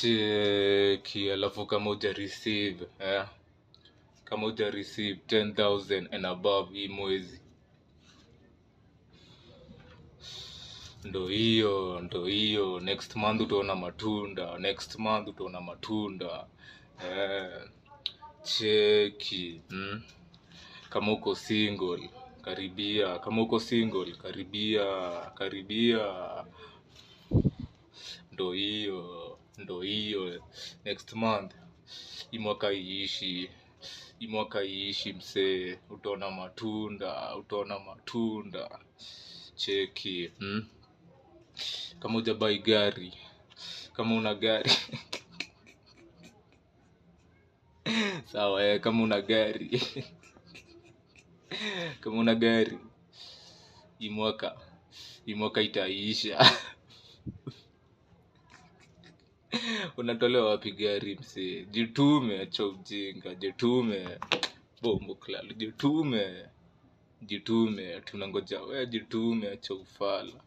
Cheki, alafu kama uja receive kama uja receive 10,000 and above hii mwezi, ndo hiyo, ndo hiyo. Next month utaona matunda, next month utaona matunda. Cheki, Kama uko single karibia, kama uko single karibia, karibia. Ndo hiyo, ndo hiyo. Next month hii mwaka iishi, hii mwaka iishi msee, utaona matunda, utaona matunda. Cheki, Kama hujabuy gari, kama una gari sawa, kama una gari kama una gari hii mwaka, hii mwaka itaisha. Unatolewa wapi gari msee? Jitume, acha ujinga, jitume. Bombo klalo, jitume, jitume. Tunangoja we, jitume, acha ufala.